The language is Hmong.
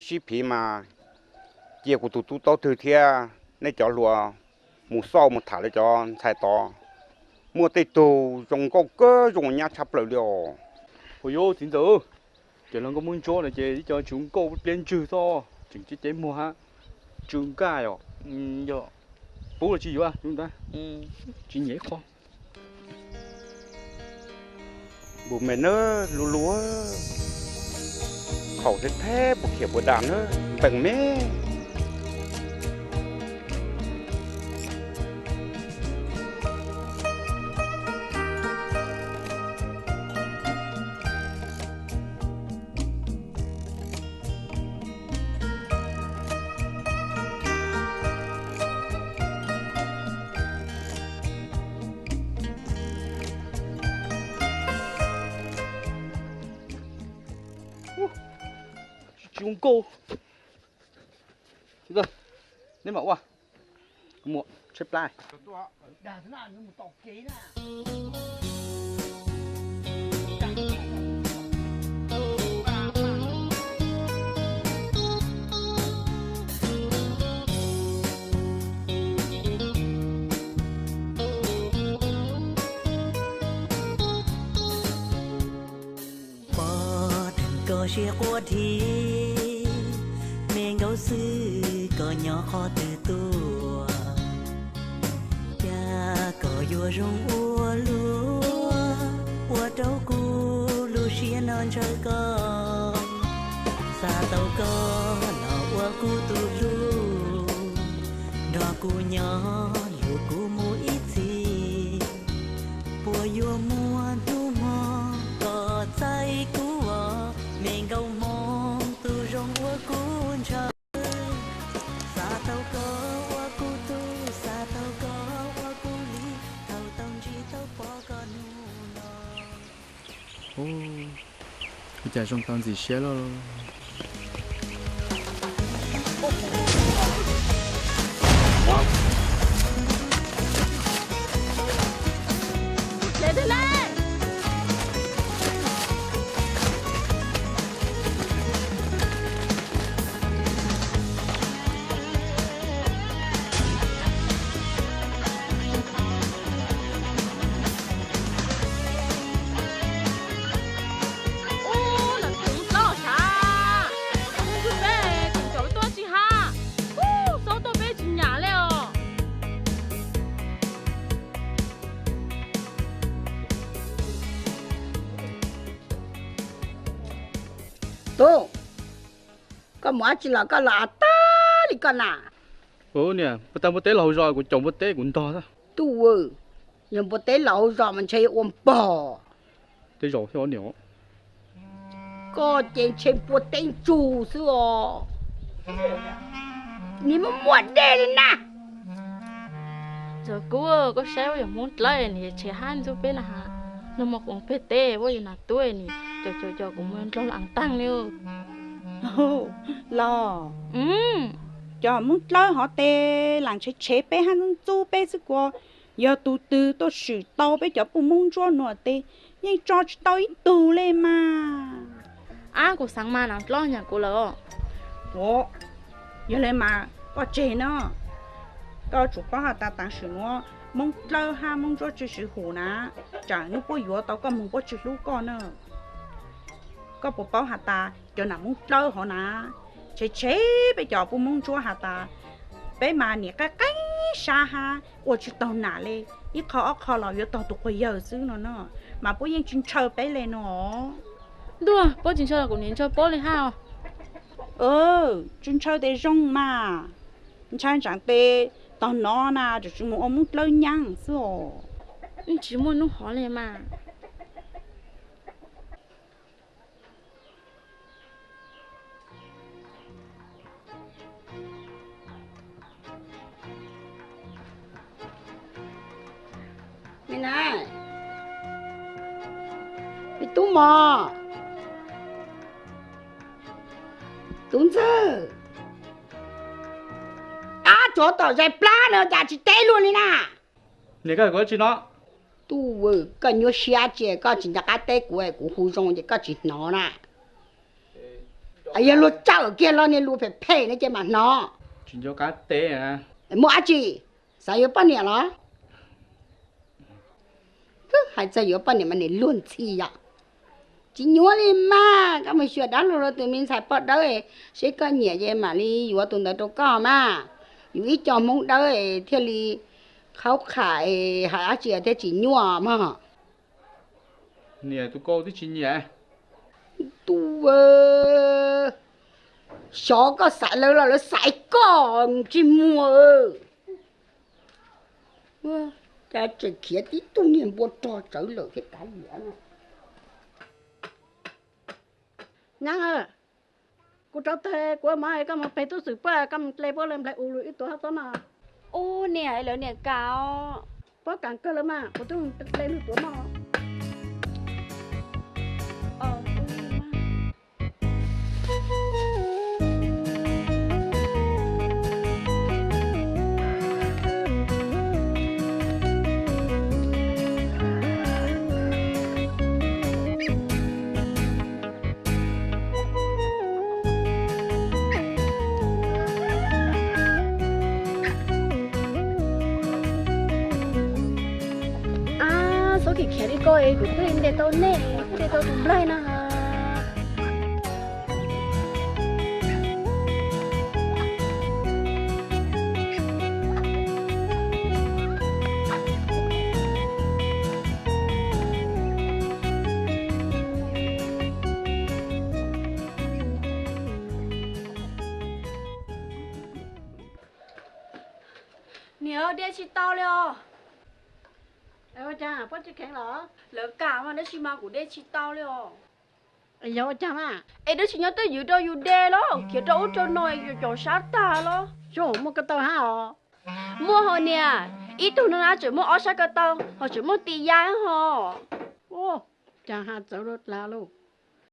sib phiv mas cia kuv tus tub taub twg thiab nej cov hluas mus xauj mus tham lawv cov ntxhais tod. Muaj tej tug zoo nkauj kawg zoo nyab tshaj plaws li os. Ua yuav txiv ntxawm, ces los nkauj muab ntsuab no ces ib co tsis zoo nkauj pliab ntswg xwb, tseem cev cev muag hab, tsw nkaj os. Yog pub los tsis yuav, tsis nyiam ib qho. Npus me nawb, luv luv, thaum theb theb puas khiav puas dam nawb, npeem me. Tsis zoo nkauj. Neb mam ua, kuv mus tshaib plab. Pov dheev koj siab quaj dhi, me nkauj xwb koj nyob qhov twg tuaj? Cas koj yuav zoo ua luaj, ua rau kuv lub siab no ntshaw koj. Xav tau koj los ua kuv tus hlub, nrog kuv nyob lug kuv mus ib txhis. Puas yuav muaj hnub hmo koj txais kuv os, me nkauj hmoob tus zoo uas kuv ntshaw. Xav tau koj ua kuv tug, xav tau koj ua kuv li, thaum tau ntsib tau pom koj hnub no. Ua cas zoo tau ntxim siab lauj. Ub, nam tseem loj sav, ub, peb tseem caum tuaj tsis hab, ub, xob tuaj peb tsis nyam li os. Tub, koj mus dab tsi los koj los av tag li koj na? Ub, niam, puag ta npua teb los hauv zos kuv caum npua teb kuv ntog. Tub, yog npua teb los hauv zos mas ntshe yuav ua npog. Tej zaum thiab niam. Koj ces ntshe npua teb ntsug xwb os. Nim muaj muaj dej li na. Txawm kuv, koj saib ua yog Hmoob Dlawb nim tshem hab ntxub peb na has. Nag hmo kuv peg teb ua yog nas tub nim caum caum caum kuv mus nrog lawv taag li. Los, cov Hmoob Dlawb hov tes lam tshev tshev peb hab ntxub peb xwb kuas yog tus twg tuaj swm tau peb cov puj Hmoob Ntsuab nuav tes yeej tso tsis tau ib tug le mas. Ab, kuv xaav mas nam dlob nyam kuv lawm. Ua, yog le mas koj tseg na. Koj tsum paub has tas taam sim nuav Hmoob Dlawb hab Hmoob Ntsuab tsw swv hum na, tsaam nyuj puab yuav tau koj moog puab tsi hlub koj na. Koj puas paub has tas cov nam Hmoob Dlawb hov na, tshev tshev peb cov puj Hmoob Ntsuab has tas peb mas nim qaab qaab sab hab ua tsi taug nam le, ib qho ob qho los yuav tog tus quas yawg xwb no na, mas puab yeej tsi ntshaw peb le no. Ntuj, puab tsi ntshaw los kuv nim ntshaw puab le hab os. Tsi ntshaw tes zoo mas, ntshaw ntsaam tes tog nov na tseem tsi mus ua Hmoob Dlawb nyaab xwb os. Yeej tsi muaj nub hov le mas. Me na, me tub mos, tub ntxawg, ab, tsov tom zais plab no cas tsis teb luag li na. Niam, koj hais kuv tsi no? Tub, koj nyuaj siab tsi, koj tsis nco qab teb kuv, kuv hu zoo ces koj tsis hnov na. Yog luag tsawm kiag los niag lus phem phem no ces mam hnov. Tsis nco qab teb. Muaj dab tsi? Xav yuav poj niam los? Hais txog yuav poj niam mas niam luag ntxhi yom. Tsis nyuaj li mas, koj mus xyuas dab laug luag tus me ntxhais poj dawb, seb koj nyiam ces mam li yuav tus ntawd rau koj mas. Yus ib co Hmoob dawb thiaj li qhaub qham, hais dab tsi thiaj tsis nyuaj mog. Niam tus koj twb tsis nyiam. Tus, xyov koj xaiv lawv los lawv xaiv koj tsis muag. Cas tseem khiav tib tug niag npua rog tsawv lawm thiab kav liam. Nyab, kuv rov tag kuv ua mov, koj mus peg tub xwm puab, koj mus dle puab lawv nplai u lug ib tuav hab txob noj. Ub niam, lawv niam kam os. Puab kam kawg lawm mas, kuv twb mus dle lug tuav noj. Ab, txhob khiav khiav li ko es kuv thiaj li ntes tau nej, thiaj ntes tau tus nplaig no. Niam, de tsis tau li os. Ua cas puab tsis kheev los? Lawv kam mas, tab sis mas kuv de tsis tau li os. Yog ua cas mas? Es twb tsis nyob twj ywm rau yus de los, khiav rau ub rau no yus caum sab tag los. Muaj ko taw hab os? Muaj hos niam, ib tug no na tseem muaj ob sab ko taw, ho tseem muaj tis ya hos. Cas ha txawv dua dlav lauj.